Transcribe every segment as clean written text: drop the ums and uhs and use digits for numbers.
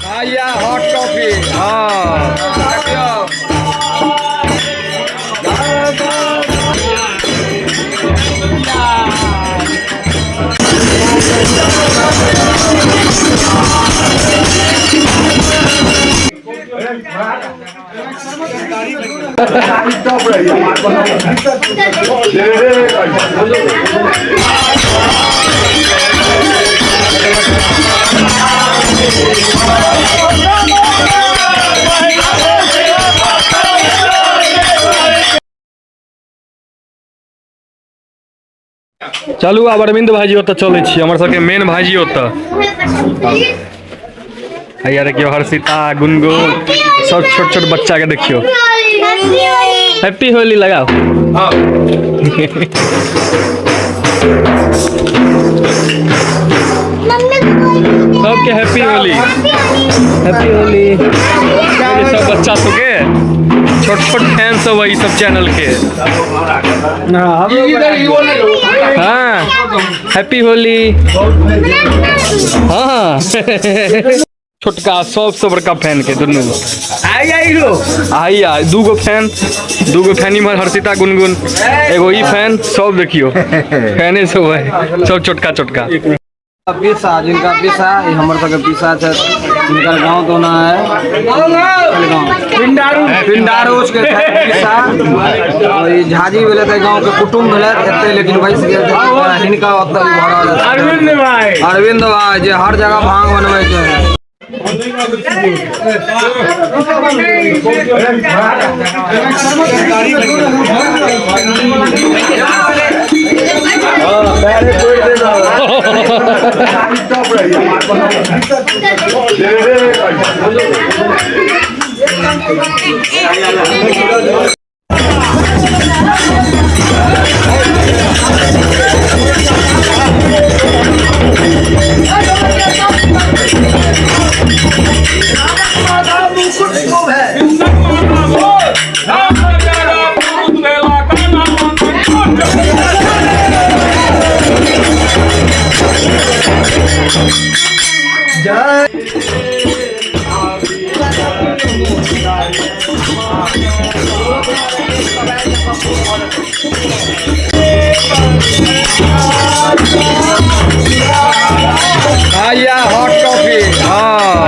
भैया hot coffee. हाँ, चलू आब अरविंद भाईजी ओतऽ चलै छी, हमर सबके मेन भाईजी ओतऽ। हैया देखियौ, हर्षिता, गुनगुन सब छोट छोट बच्चा के देखियौ। हैप्पी होली लगाओ सबके, हैप्पी होली, हैप्पी होली सब बच्चा सबके। छोट छोट फैन सब है ई सब चैनल के। हाँ, हैप्पी होली। हाँ, छोटका सबसे बड़का फैन के दुनू आइया, दूगो फैन, दूगो फैन इम्हर हर्षिता, गुनगुन, एगो ई फैन सब। देखियो, फैने सब है सब, छोटका छोटका। पीसा, जिनका पीसा, ई हमर सबके पीसा छथि। जिनकर गाँव दोना है गाँव पिंडारूच के छथि पीसा। और ई झाजी भेलै तऽ गाँव के कुटुम्ब भेलै एते, लेकिन बैस गेल छथिन। हिनका ओतऽ ई भऽ रहल है। अरविंद भाई, अरविंद भाई जे हर जगह भांग बनबै छै। भैया हॉट कॉफी। हाँ,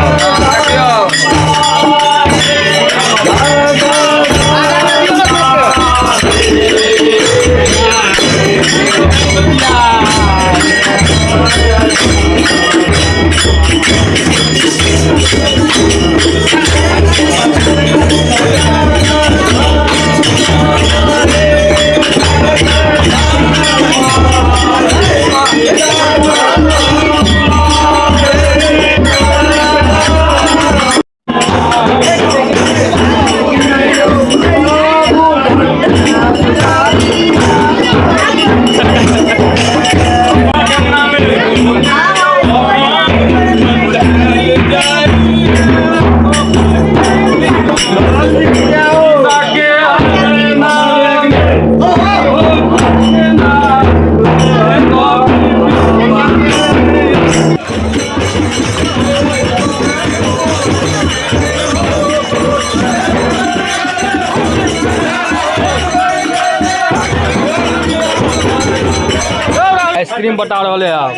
आइसक्रीम बटा रहल है आप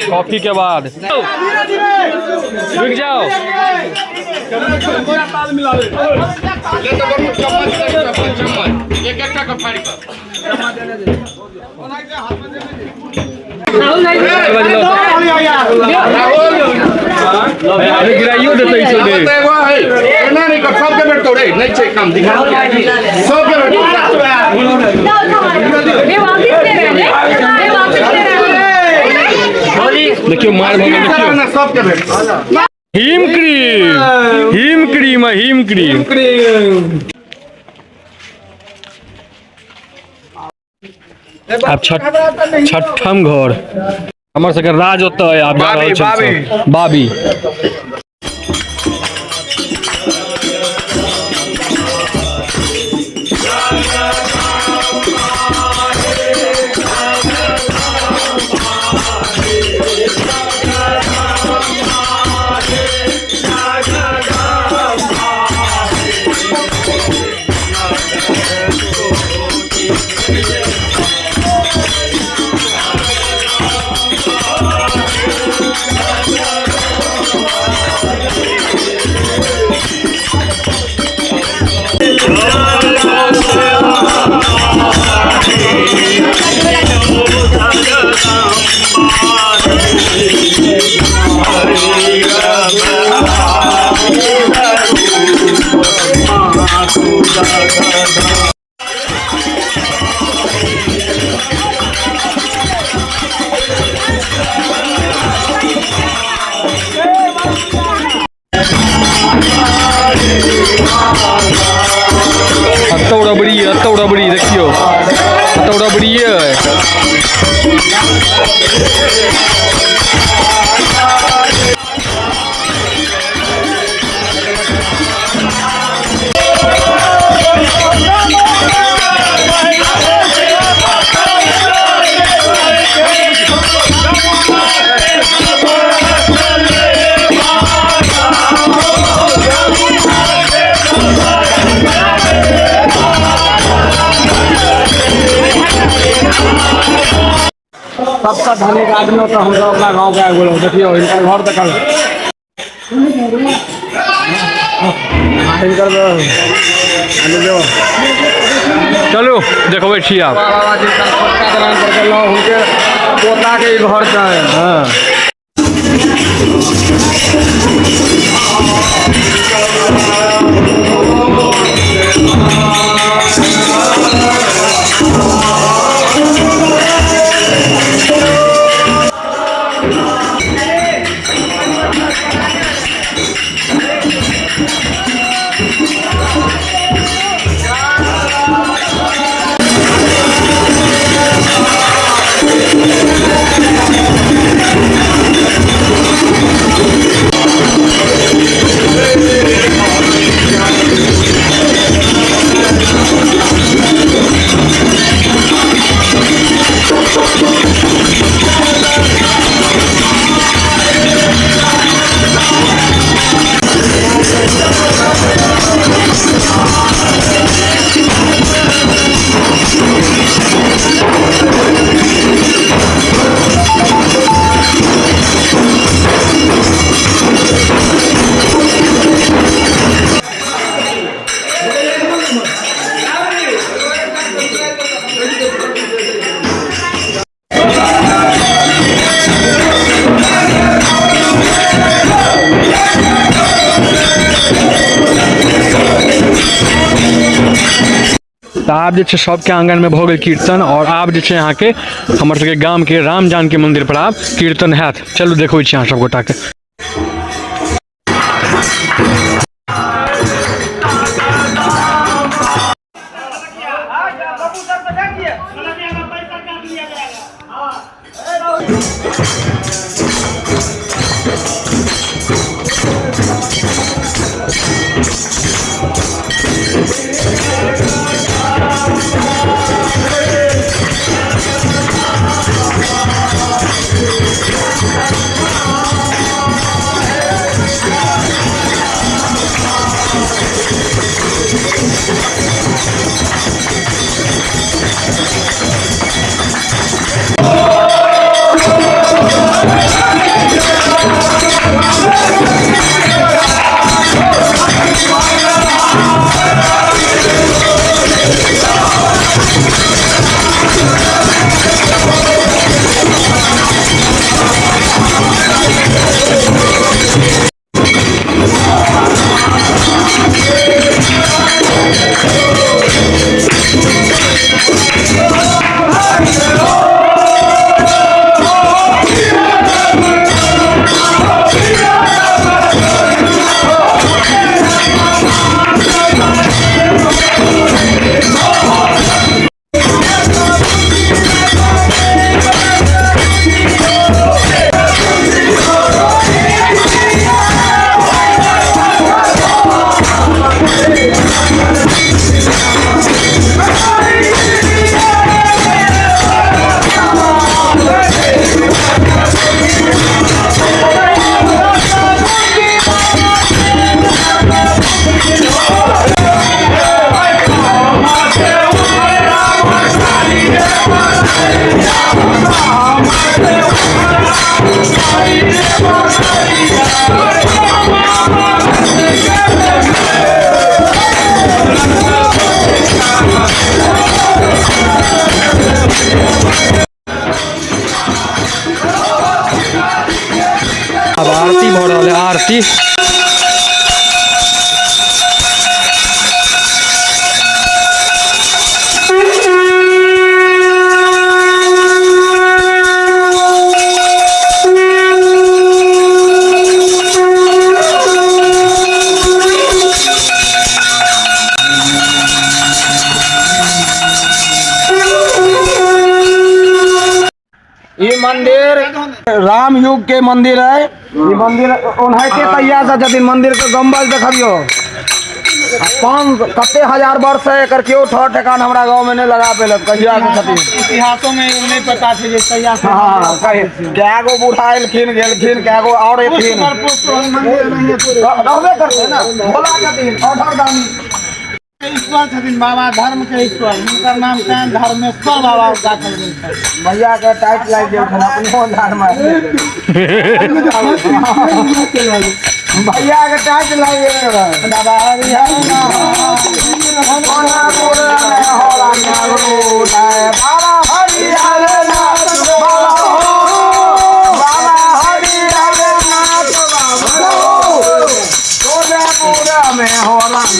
कॉफी के बाद। रुक जाओ। अरे गिराइयो देतै छौ। एना नहि कर, सबके भेटतौ रे, नहि छै काम दिखा, सबके भेटतौ। ये वापिस ले रहे हैं, ये वापिस ले रहे हैं। देखियो, मार भऽ गेल, देखियो। सबके भेटतौ। हिम क्रीम, हिम क्रीम है, हिम क्रीम। आब छठम घर हमर सबके राज ओतऽ आब जा रहल छै बाबी। एतौ रबड़ी, एतौ रबड़ी देखियौ, एतौ रबड़िए अइ। सबसँ धनिक आदमी तऽ हमसब अपना गाँवके आबि गेलहुँ। देखियौ हिनकर घर देखल, हिनकर देखियौ। चलू देखबै छी आब। बाबा जी छोटका दलान पर गेलहुँ, हुनके पोताके ई घर छै। हँ। तऽ आब जे छै सबके आंगनमे भऽ गेल कीर्तन, आओर आब जे छै अहाँके हमर सबके गामके राम जानकी मन्दिर पर आब कीर्तन हैत। चलू देखबै छी अहाँ सब गोटाके। आरती। ई मंदिर राम युग के मंदिर है। ई मंदिर ओनाहिते तैयार से छथिन। मंदिर के गंबज देखबियो, पाँच कते हजार वर्ष है, एकर केओ ठहर ठेकान हमरा गांव में नहीं लगा पेलक। कहिया के छथिन इतिहासो में नहीं पता छै जे कहिया से। हाँ, कए गो बूढ़ा एलखिन गेलखिन, कए गो और एथिन, रहबे करते ना। भोला छथिन औढर दानी ईश्वर छथिन, बाबा धर्म के ईश्वर, हुनकर नाम छनि धर्मेश्वर बाबा राखल गेल छनि। भैया के टाइट लागि गेल छनि अपनो धर्म भैया के टाइट लागि गेल रहै। बाबा हरिहर बाबा हरिहर नाथ बाबा हो, बाबा हरिहर नाथ बाबा हो, सोनापुरा में हो रंग।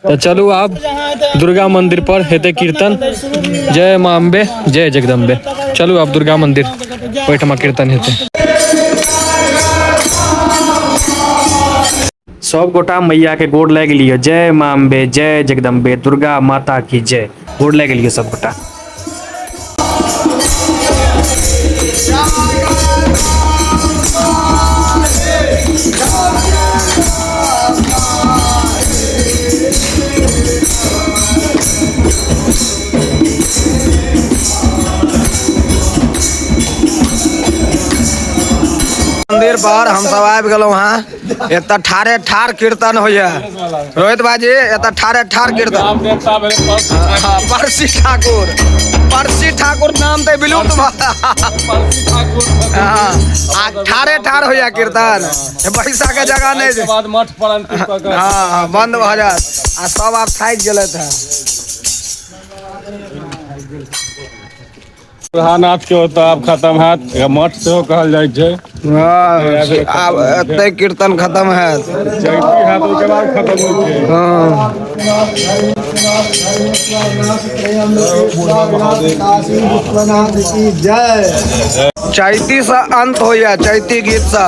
तऽ चलू आब दुर्गा मंदिर पर हेतै कीर्तन। जय माँ अम्बे, जय जगदम्बे। चलू आब दुर्गा मंदिर, ओहिठमा कीर्तन हेतै। सब गोटा मैया के गोर लागि लिअ। जय माँ अम्बे, जय जगदम्बे, दुर्गा माता की जय। गोर लागि लिअ सब गोटा। मंदिर पर हम सब आबि गेलहुँ हँ। एतऽ ठाढ़े ठाढ़ कीर्तन होइया। रोहित बाजी, एतऽ ठाढ़े ठाढ़ कीर्तन। हाँ, परसी ठाकुर, परसी ठाकुर नाम तऽ विलुप्त भऽ। हाँ, आ ठाढ़े ठाढ़ होइया कीर्तन, बैसा के जगह नहीं छै। बाद मठ पर अंतिम कऽ कऽ हाँ हाँ, बंद भऽ जायत आ सब आब थाकि गेलथि हँ। नाथ के ओतऽ आब खत्म हैत, एकरा मठ सेहो कहल जाइ छै। हाँ, आब एतै कीर्तन खत्म हैत। चैती हैत ओहिके बाद खत्म होइ छै। हाँ। चैती से अंत होइया, चैती गीत से।